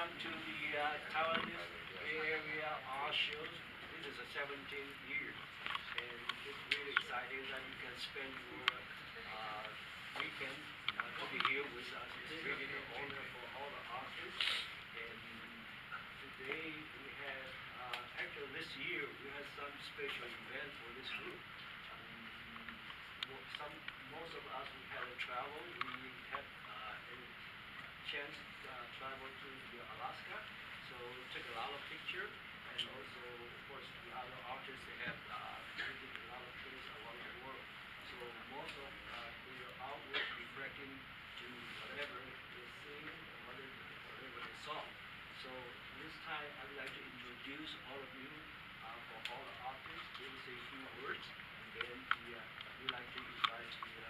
Come to the Taiwanese Bay Area art shows. This is the 17th year, and it's really exciting that you can spend your weekend to be here with us. It's really an honor for all the artists. And today we have, actually this year, we had some special event for this group. Most of us, we had a travel. We had a chance to travel to the Alaska, so we took a lot of picture, and also, of course, the other artists, they have visited a lot of places around the world. So most of their artwork reflecting to whatever they see, whatever they saw. So this time, I'd like to introduce all of you for all the artists. They will say a few words, and then we'd like to invite the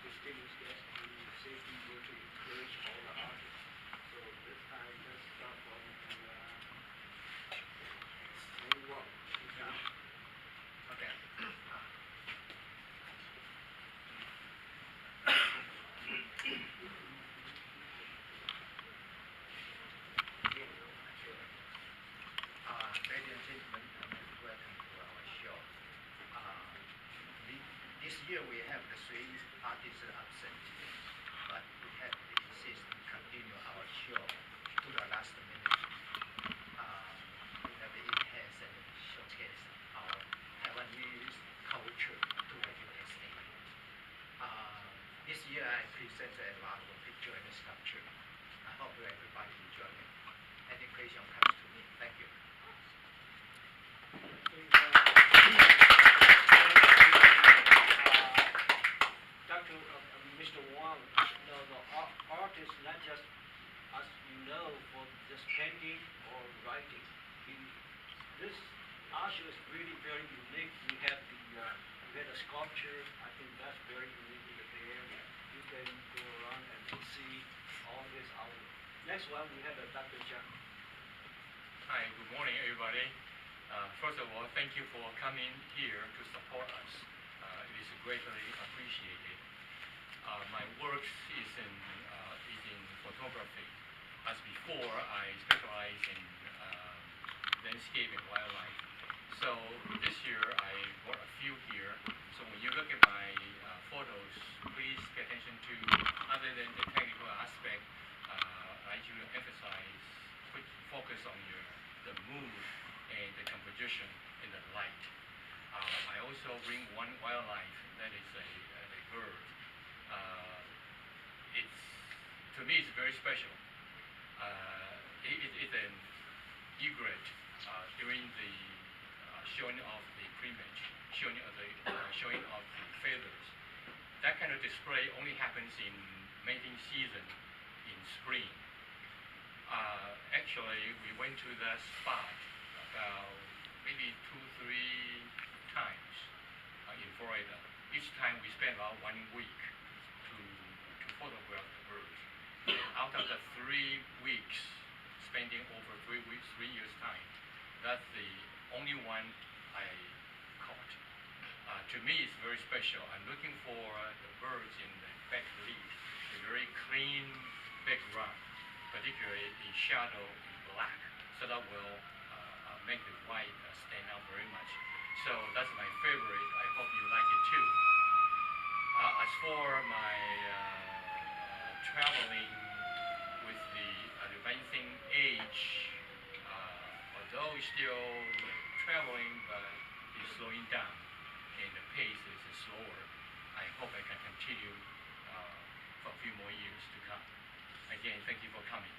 distinguished guests to say a few words to encourage all the artists. So this time, let's start from the main one. Okay. Ladies and gentlemen, welcome to our show. This year we have the three artists absent, but we have to insist to continue our show to the last minute. We have enhanced and showcase our Taiwanese culture to the USA. This year I present a lot of picture and sculpture. I hope everybody enjoy it. Any question comes to me. Thank you. Dr. Mr. Wang, the art is not just, as you know, for just painting or writing. This art show is really very unique. We had a sculpture. I think that's very unique in the Bay Area. You can go around and see all this artwork. Next one, we have Dr. Zhang. Hi, good morning, everybody. First of all, thank you for coming here to support us. It is greatly appreciated. My work is in photography. As before, I specialize in landscape and wildlife. So this year I brought a few here. So when you look at my photos, please pay attention to, other than the technical aspect, I like you to emphasize, put focus on the mood and the composition and the light. I also bring one wildlife, that is a bird. To me, it's very special. It's an egret during the showing of the plumage, showing of the feathers. That kind of display only happens in mating season in spring. Actually, we went to that spot about maybe two, three times in Florida. Each time we spent about one week to photograph the birds. And out of the 3 weeks, spending over 3 weeks, 3 years time, that's the only one I caught. To me, it's very special. I'm looking for the birds in the back leaf, a very clean background, particularly in shadow in black, so that will make the white stand out very much. So that's my favorite. I hope you like it too. As for my traveling with the advancing age, although still traveling, but it's slowing down and the pace is slower. I hope I can continue for a few more years to come. Again, thank you for coming.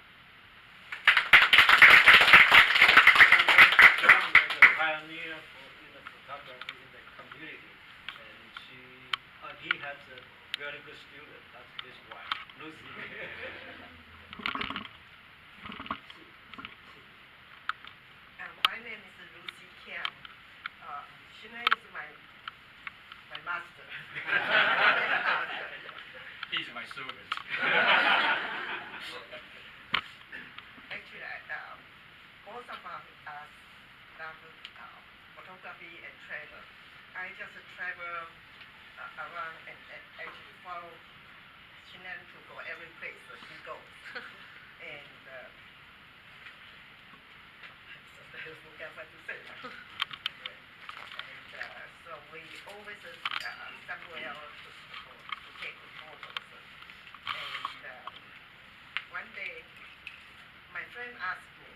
Zhang is a pioneer for in the photography in the community, and he has a very good student. That's his wife, Lucy. My name is Lucy Kiang. Shina is my master. He's my servant. Actually, both of us love photography and travel. I just travel around and actually follow Shinan to go every place that he goes. And Forget what to say. Anyway, and so we always somewhere to take photos. And one day, my friend asked me,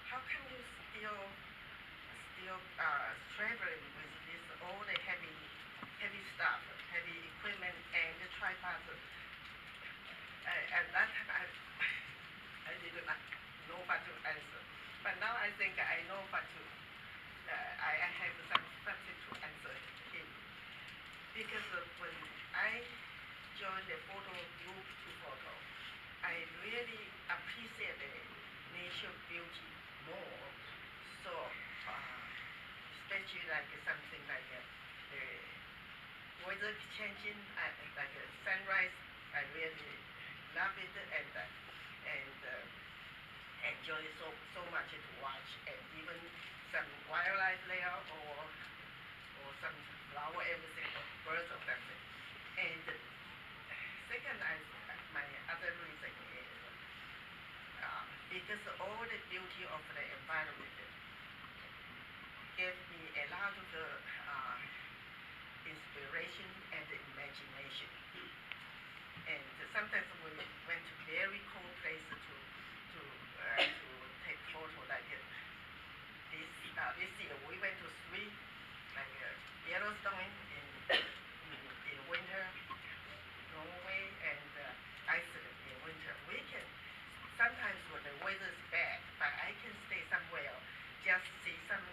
"How come you still traveling with this all the heavy, heavy stuff, heavy equipment and the tripod?" At that time, I didn't know what to answer. But now I think I know what to, I have something to answer him. Because when I joined the photo group to photo, I really appreciate the nature beauty more. So, especially like something like the weather changing, like a sunrise, I really love it and enjoy so so much to watch, and even some wildlife there or some flower, everything, or birds or something. And second, my other reason is because all the beauty of the environment gave me a lot of inspiration and imagination. And sometimes we went to very cold places to take photo, like this year we went to three, like Yellowstone in winter, Norway and Iceland in winter. We can sometimes when the weather is bad, but I can stay somewhere, just see some.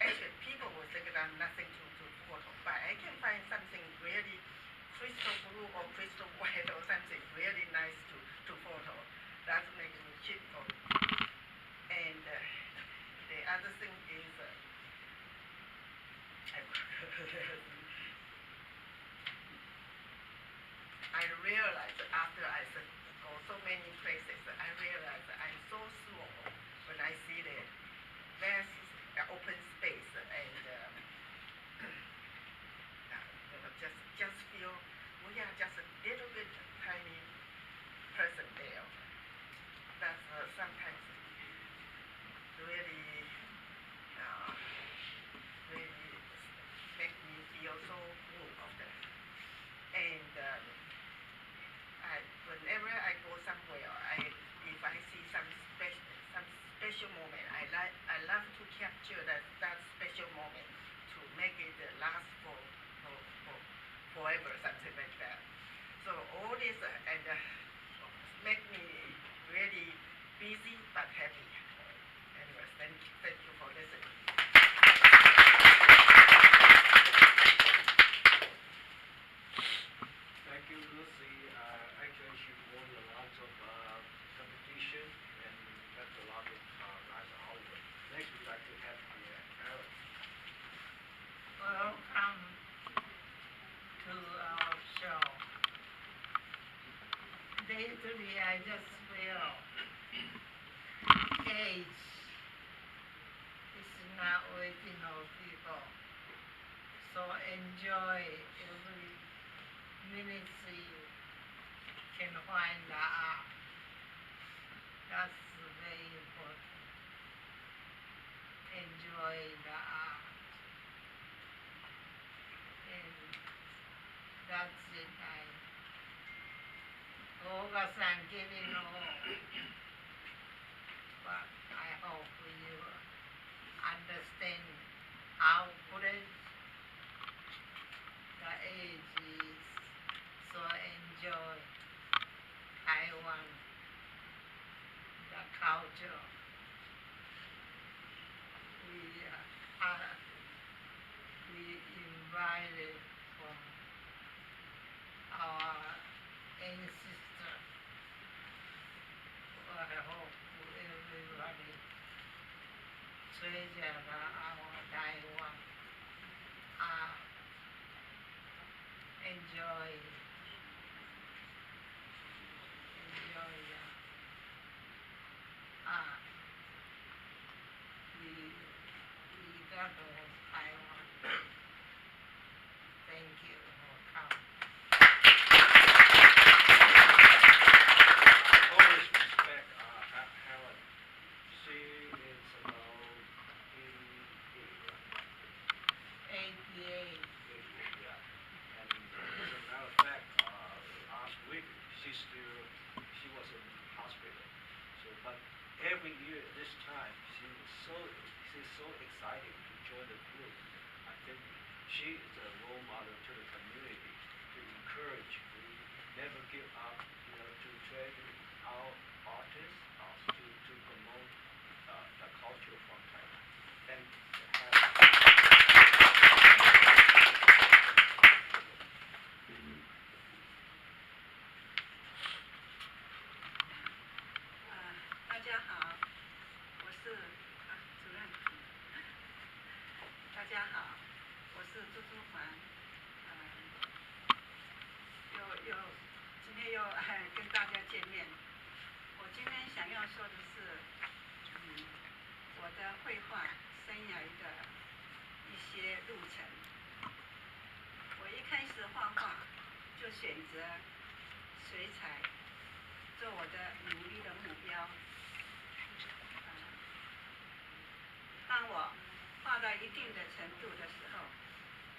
Actually, people will think that I'm nothing to photo, but I can find something really crystal blue or crystal white or something really nice to photo. That makes me keep going. And the other thing is, I realized after I go so many places, I realized I'm so small when I see the vast open space and just feel we are just a little bit tiny person there. That's sometimes really make me feel so good of that. And whenever I go somewhere, I if I see some special moment, I love to capture that special moment to make it last for forever, something like that. So all this and make me really busy but happy. Anyways, thank you for listening. Thank you, Lucy. Actually, she won a lot of competition and got a lot of nice award. Next, we'd like to have Aaron. Welcome to our show. Lately, I just feel age is not waiting on people. So enjoy every minute you can find the art. That's very important. Enjoy the art. And that's it. I focus on getting old. But I hope you understand how great the age is. So enjoy Taiwan, the culture. We invited from our ancestor. I hope everybody treasure our Taiwan, enjoy the art. We got from Taiwan. Thank you for coming. I always respect Helen. She is so excited to join the group. I think she is a role model to the community to encourage we never give up to train our artists to promote the culture from Taiwan. Thank you. 啊，大家好，我是啊主任。大家好，我是朱珠环，又又今天又跟大家见面。我今天想要说的是，我的绘画生涯的一些路程。我一开始画画就选择水彩做我的努力的目标。当我画到一定的程度的时候，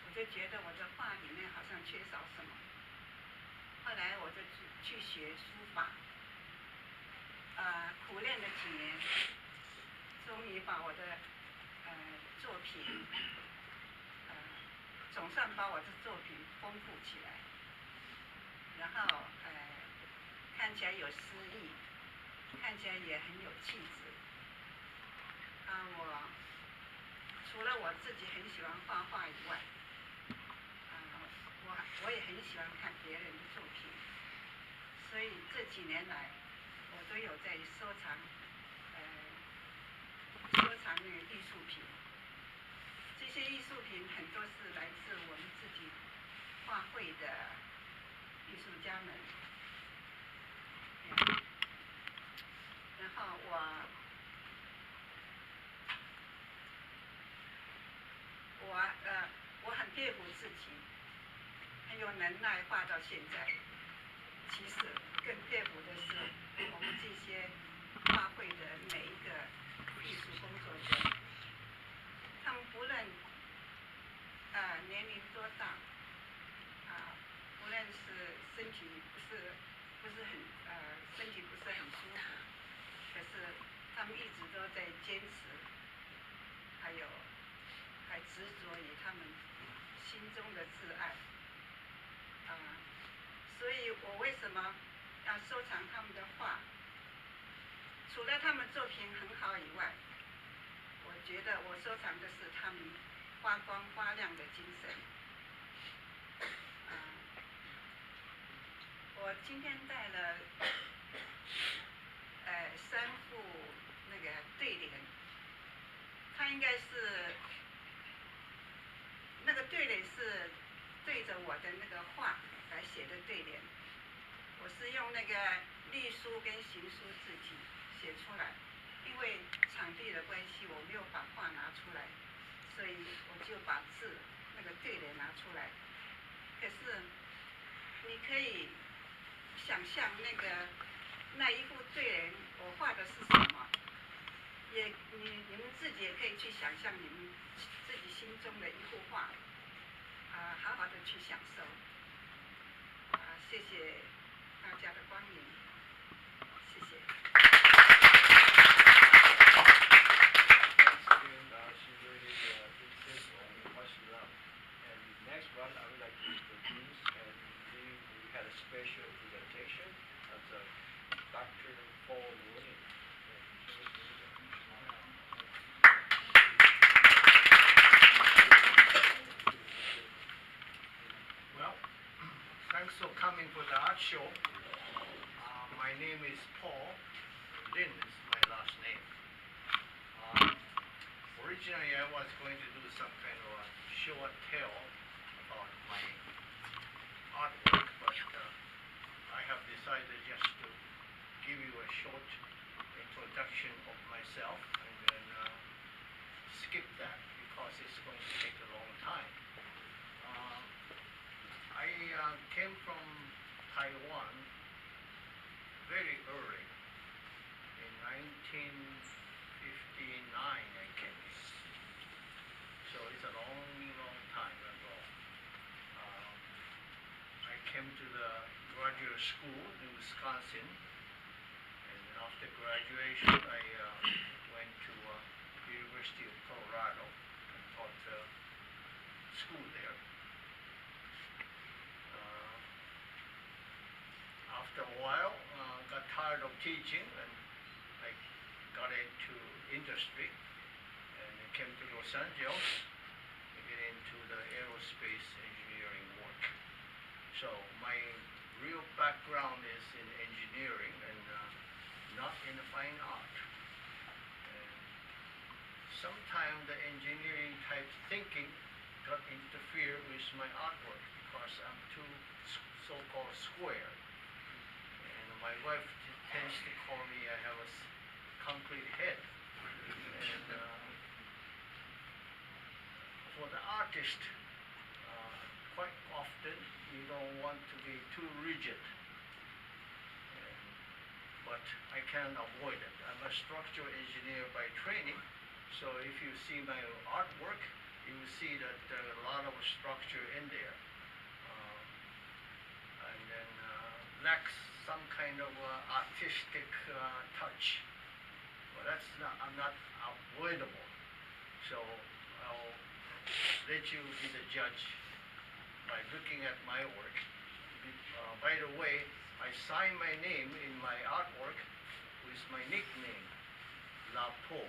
我就觉得我的画里面好像缺少什么。后来我就去学书法，苦练了几年，终于把我的作品，总算把我的作品丰富起来，然后看起来有诗意，看起来也很有气质。啊，我除了我自己很喜欢画画以外，啊，我也很喜欢看别人的作品，所以这几年来，我都有在收藏那个艺术品。这些艺术品很多是来自我们自己画会的艺术家们。然后我很佩服自己，很有能耐画到现在。其实更佩服的是我们这些画会的每一个艺术工作者，他们不论年龄多大，啊，不论是身体不是很舒服，可是他们一直都在坚持，还有还执着于他们心中的挚爱，啊，所以我为什么要收藏他们的画？除了他们作品很好以外，我觉得我收藏的是他们发光发亮的精神。啊，我今天带了三幅那个对联，它应该是那个对联是对着我的那个画来写的对联，我是用那个隶书跟行书字体写出来，因为场地的关系，我没有把画拿出来，所以我就把字那个对联拿出来。可是你可以想象那一副对联，我画的是什么？也你们自己也可以去想象你们自己心中的一幅画，啊，好好的去享受。啊，谢谢大家的光临，谢谢。 Once again, she really insists on what she loved. And the next one I would like to introduce, and we had a special presentation of the Dr. Paul Rooney. And he was Well, thanks for coming for the art show. My name is Paul. Lin is my last name. Originally, I was going to do some kind of a show and tell about my artwork, but I have decided just to give you a short introduction of myself and then skip that because it's going to take a long time. I came from Taiwan very early. In 1959, I came here. So it's a long, long time ago. I came to the graduate school in Wisconsin, and after graduation, I went to University of Colorado. Colorado and taught school there. After a while, got tired of teaching and I got into industry and I came to Los Angeles to get into the aerospace engineering work. So my real background is in engineering and not in the fine art. And sometimes the engineering type thinking got interfered with my artwork because I'm too so-called square. And my wife tends to call me I have a concrete head. And for the artist, quite often you don't want to be too rigid. But I can't avoid it. I'm a structural engineer by training, so if you see my artwork, you will see that there are a lot of structure in there. And then lacks some kind of artistic touch. Well, that's not, I'm not avoidable. So I'll let you be the judge by looking at my work. By the way, I sign my name in my artwork with my nickname, 老婆.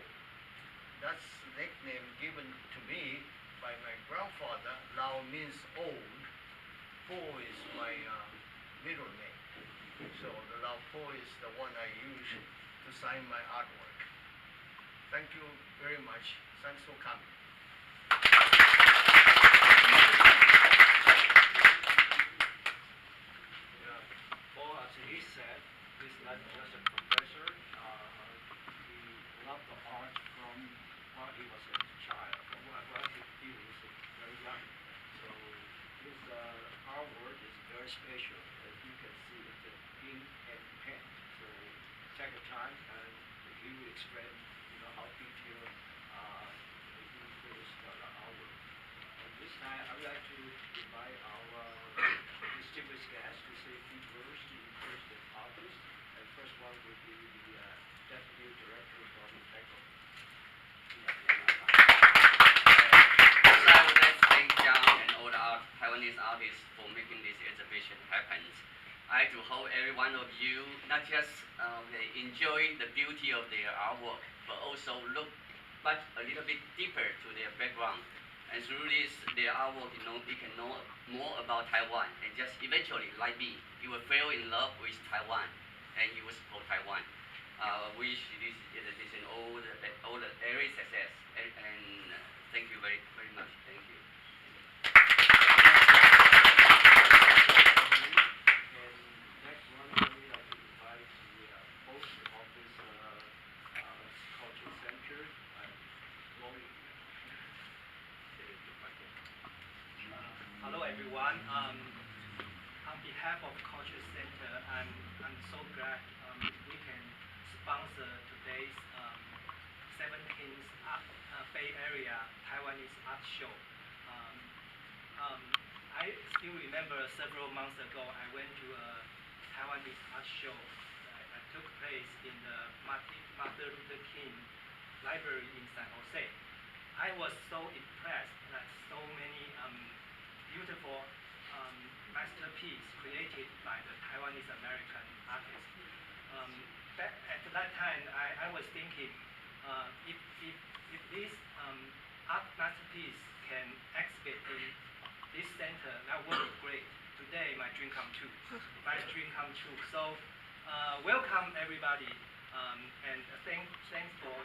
That's the nickname given to me by my grandfather. 老 means old. 婆 is my middle name. So the 老婆 is the one I use to sign my artwork. Thank you very much. Thanks for coming. Yeah. Well, as he said, he's not just a professor. He loved the art from while he was a child, from while he was very young. So his artwork is very special. As you can see, it's an ink and paint. So take your time and he will explain how detailed he finished the artwork. And this time, I would like to invite our distinguished guests to say a few words to encourage the artists. And first one will be the Deputy Director from TACO. So I would like to thank John and all the Taiwanese artists for making this exhibition happen. I do hope every one of you not just they enjoy the beauty of their artwork, but also look but a little bit deeper to their background. And through this, their artwork, you can know more about Taiwan. And just eventually, like me, you will fall in love with Taiwan, and you will support Taiwan. Wish this exhibition all the every success, and thank you very, very much. Thank you. And next one, I would like to invite the host of this cultural center, Roy. Hello everyone. On behalf of Culture Center, I'm so glad we can sponsor today's 17th Bay Area Taiwanese Art Show. I still remember several months ago I went to a Taiwanese art show that took place in the Martin Luther King Library in San Jose. I was so impressed that so many beautiful masterpiece created by the Taiwanese American artists. Back at that time, I was thinking if this art masterpiece can exhibit in this center, that would be great. Today, my dream come true. My dream come true. So, welcome everybody, and thanks for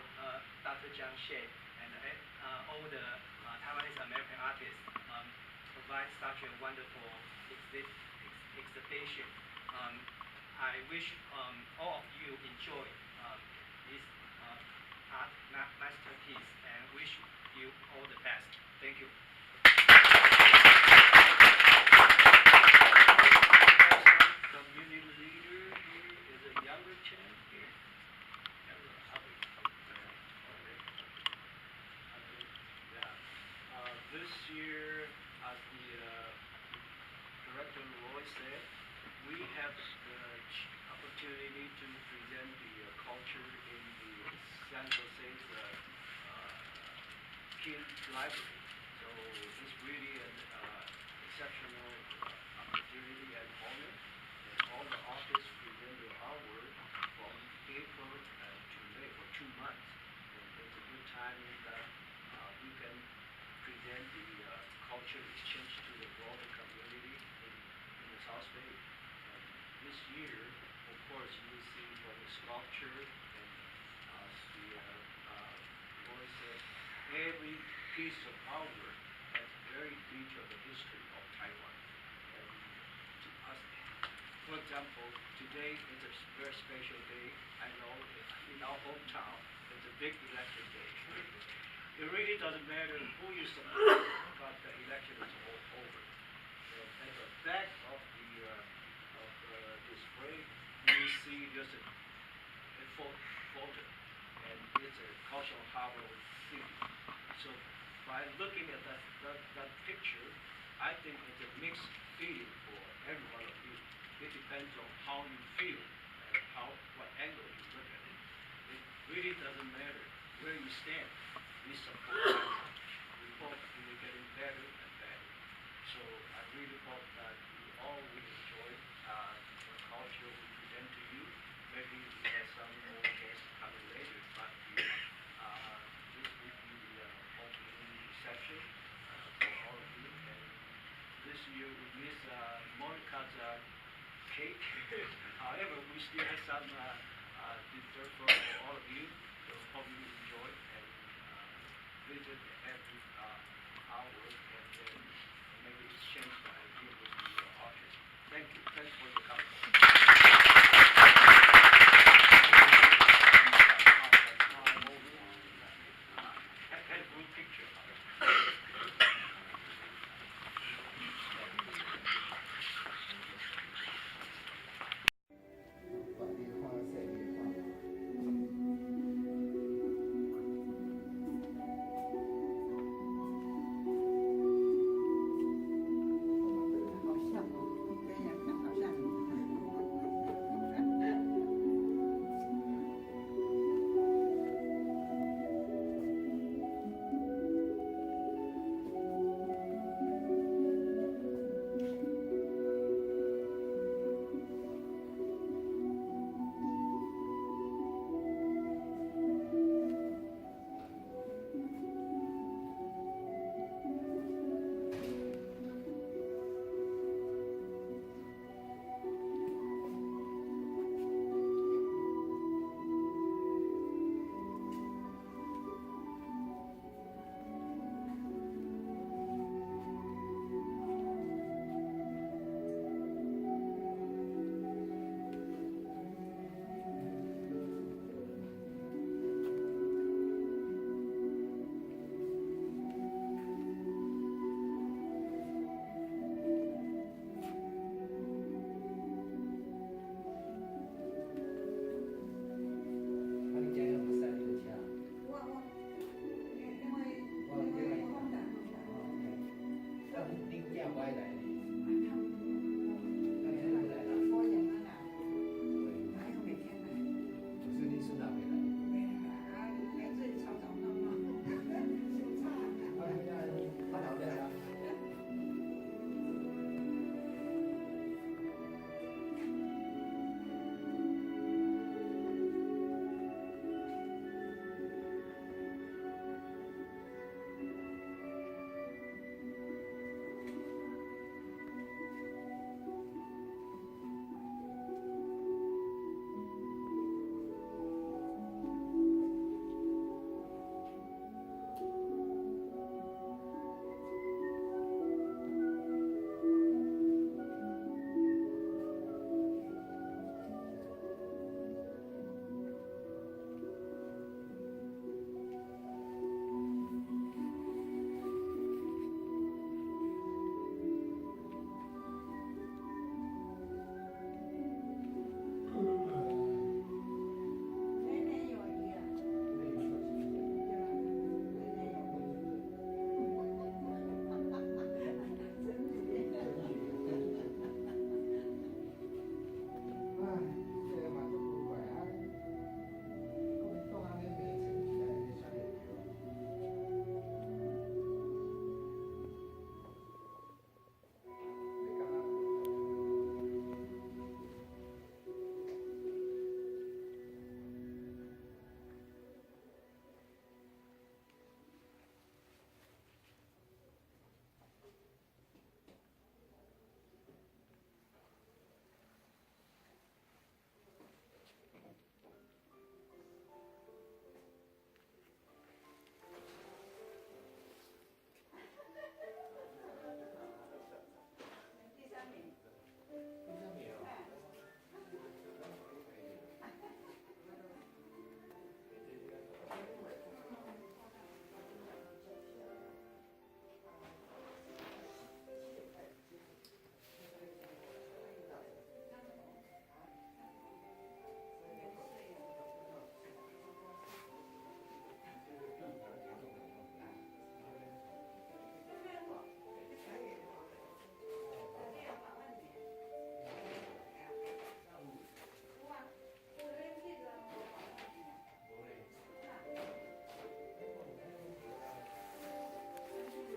Dr. John Shea and all the Taiwanese American artists provide such a wonderful exhibition. I wish all of you enjoy this art masterpiece and wish you all the best. Thank you. Community leader here is a younger Chen here. Younger, okay. Yeah. This year, as the Director Roy said, we have the opportunity to present the culture in the San Jose's King Library. So it's really an exceptional opportunity and honor. And all the artists present their artwork from April to May for 2 months. And it's a good timing that we can present the culture exchange to the broader community in the South Bay. And this year, of course, you will see from the sculpture and as the Roy said, every piece of artwork has very detailed history of Taiwan. And to us, for example, today is a very special day. I know in our hometown, it's a big election day. It really doesn't matter who you support, but the election is all over. And at the back of the display, you see there's a photo, and it's a Kaohsiung Harbor City. So by looking at that picture, I think it's a mixed feeling for every one of you. It depends on how you feel and what angle you look at it. It really doesn't matter where you stand. We support Taiwan. We hope it will getting better and better. So I really hope that you all will enjoy the culture we present to you. Maybe we have some more guests coming later, but this will be the opening reception for all of you. And this year we miss Monica's cake. However, we still have some dessert for all of you. So hope you enjoy and visit every artwork and then maybe exchange the idea with the artist. Thank you. Thanks for your comment. Have a group picture. 大你看，細你看。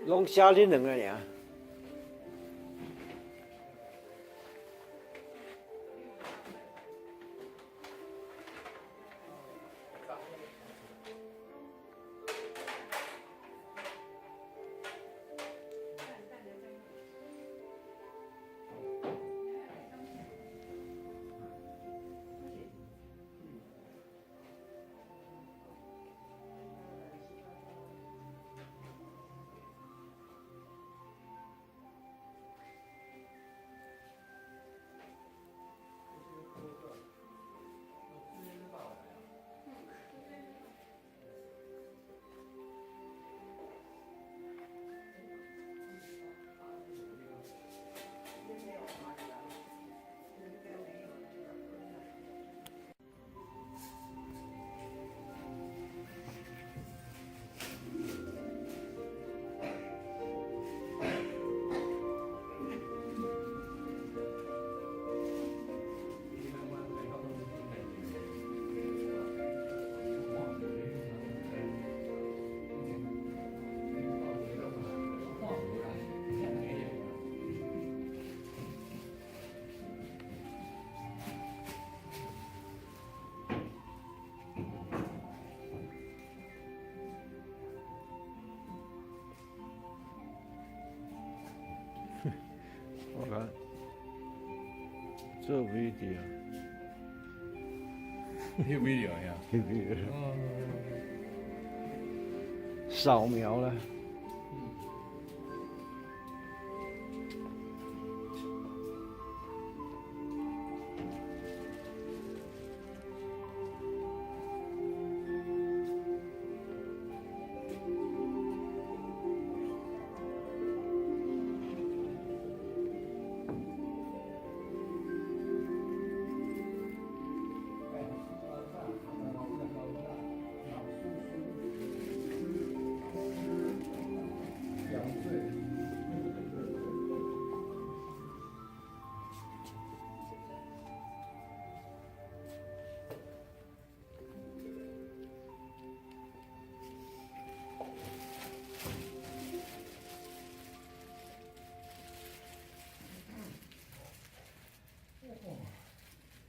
攏寫恁兩個爾。我看做 video，翕 video 呀，翕 video，掃描啦。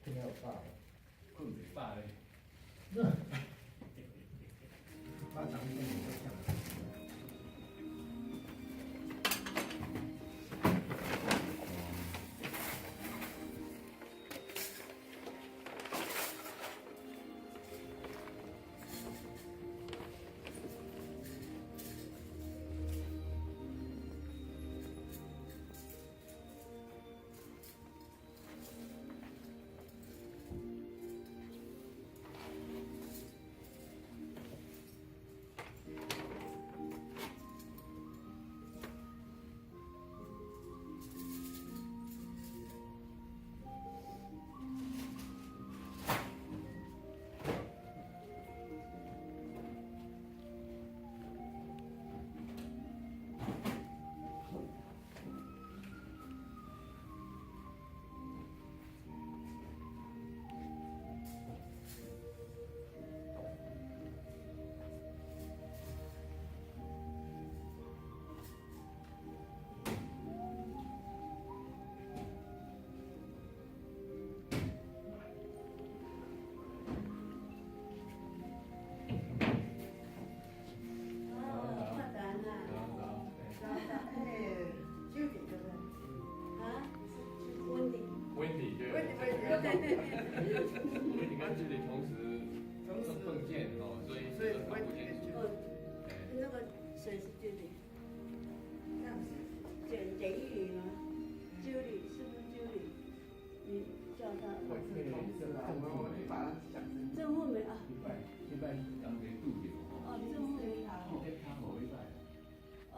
聽了飽，睏袂飽咧。巴掌面都像。温迪對，溫迪跟這裡同時碰見哦，所以搞不清楚。那個誰是助理？簡簡玉嗎？助理是不是助理？你叫他。鄭富美啊。禮拜人哋拄著。哦，鄭富美。哦。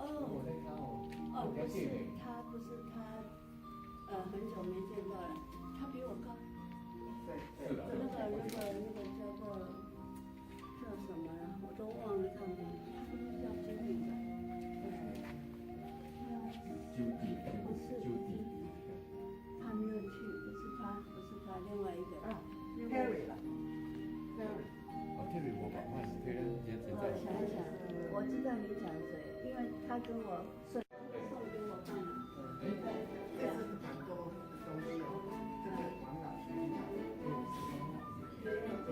哦，不是他，不是他，很久沒見到了，他比我高。那個叫做叫什麼呀？我都忘了他名，他不是叫朱迪的。朱迪，不是朱迪。他沒有去，不是他，不是他，另外一個。啊，Terry 啦，Terry。哦，Terry 我把我是 Terry，我想一想，我知道你講誰，因為他他跟我說送給我看。這是蠻多東西哦，這個王老師，左邊那個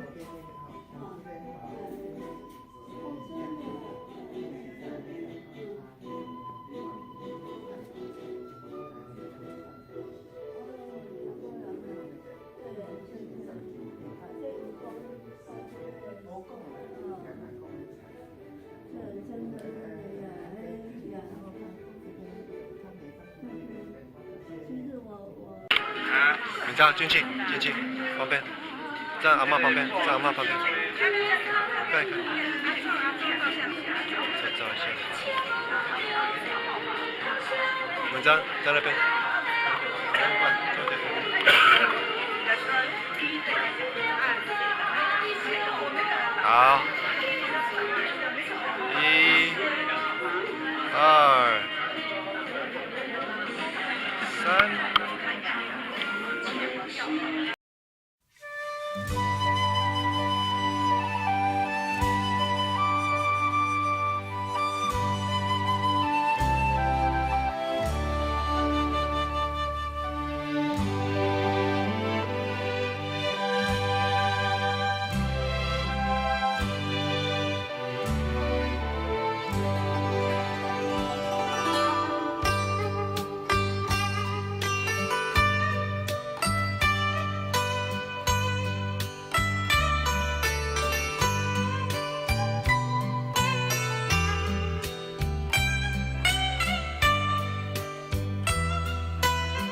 哈，這邊哈。你這樣進去，進去，旁邊，在阿嬤旁邊，在阿嬤旁邊，看一看，再照一下。文章在那邊，對對對。好，一、二。